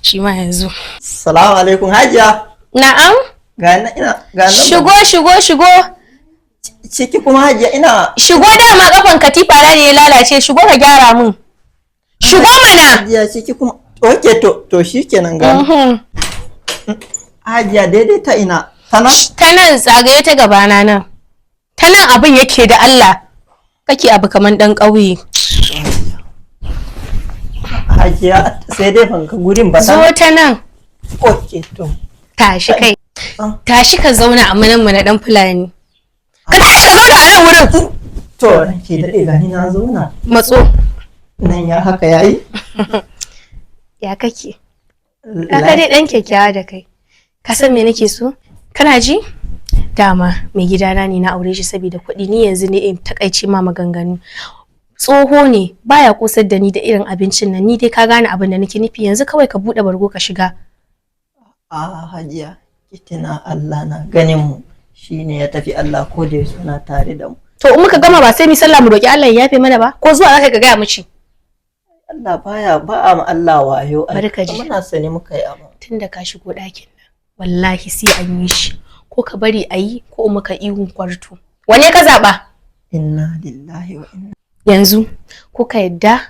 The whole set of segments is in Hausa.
Shi ma yanzu. Salamu alaikum, Hajiya. Na'am. Ga nan ina ga nan. Shigo, shigo, shigo. Ciki kuma, Hajiya, ina. Shigo, dama kafan katifa na ne ya lalace, shigo ka gyara mun. Shigo mana. Hajiya, ciki kuma. Okay, to shikenan, ga. Hajiya, daidai ta ina? Ta nan? Ta nan, tsagaye ta gabana nan. Ta nan abin yake da Allah. Kake abu kaman dan ƙauye. Hajiya, sai dai ban ga gurin ba. Zo ta nan. Okay, to. Tashi kai. Ah. Tashi ka zauna a manan mu na dan Fulani. Ka tashi ka zauna a nan wurin. To, ke daɗe, gani na zauna. Matso. Nan ya haka yayi? Ya kake? Ka dai dan kyakkyawa da kai. Ka san me nake so? Kana ji? Dama mai gidana ne na aure shi saboda kuɗi, ni yanzu ne in takaice ma maganganu. Tsoho ne, baya kosar da ni da irin abincin nan, ni dai ka gane abin da nake nufi, yanzu kawai ka buɗe bargo ka shiga. A Hajiya, ki tuna Allah na ganin mu, shine ya tafi, Allah ko da yaushe na tare da mu. To, in muka gama ba sai mu sallah mu roki Allah ya yafe mana ba? Ko zuwa zaka ka gaya mishi? Allah baya ba a ma Allah wayo. Ai. Bari ka ji. Muna sani muka yi abu. Tunda ka shigo ɗakin nan, wallahi sai an yi shi. Ko ka bari a yi ko muka ihun kwarto. Wane ka zaɓa? Inna lillahi wa inna. Yanzu ko ka yadda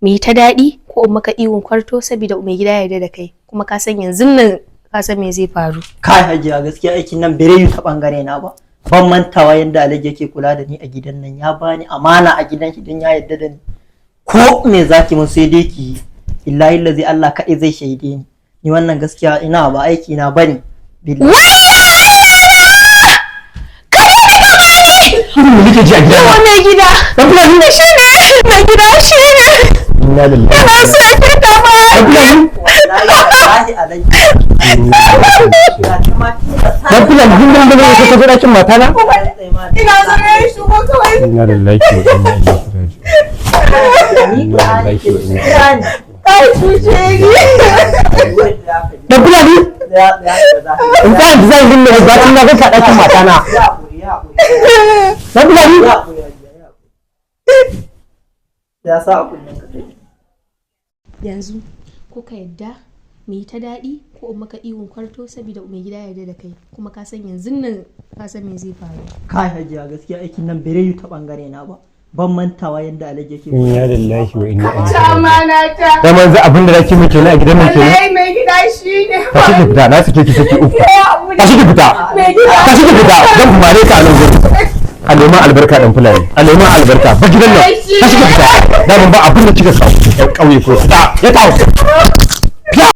mu yi ta daɗi ko in maka ihun kwarto, saboda mai gida ya yarda da kai, kuma ka san yanzu nan ka san me zai faru. Kai Hajiya, gaskiya aikin nan bere yi ta bangare na ba. Ban mantawa yadda Alhaji yake kula da ni a gidan nan, ya bani amana a gidan shi don ya yarda da ni. Ko me zaki mun sai dai ki yi. Illahi lazi Allah kaɗai zai shaide ni. Ni wannan gaskiya ina ba aiki na bane. Billahi. Irin me nake ji a gidana? Yawa mai gida. Dan Fulani ne? Shi ne mai gida, shi ne. Inna lillahi. Yana so ya fita ma. Dan Fulani? Wallahi wallahi, Alhaji. Ga ta ma tilasta. Dan Fulani, din da ne ka zo ɗakin matana? Ina so ya shigo kawai. Inna lillahi wa inna ilaihi raji'un. Ni Inna lillahi wa inna kira ni. Ka cuce ni. Dan Fulani? In ka design din ne bacin na ganka ɗakin matana. Dan Fulani? Ya sa a kunnen ka kai. Yanzu ko ka yadda mu yi ta daɗi ko in maka ihun kwarto, saboda mai gida ya yarda da kai, kuma ka san yanzu nan ka san me zai faru. Kai Hajiya, gaskiya aikin nan bere yi ta bangare na ba. Ban mantawa yadda Alhaji yake Inna lillahi wa inna ilaihi raji'un. Amana ta. Da manzo abin da zaki min kenan a gidan nan kenan? Mai gida shi ne. Tashi ki fita, na sake ki saki uku. Tashi ki fita. Tashi ki fita, zan mare ka a nan gurin. A neman albarka, dan Fulani. A neman albarka. Ba gidan nan. Tashi ki fita. Da ban ba abin da kika kawo. Ƙauye ko fita. Ya kawo.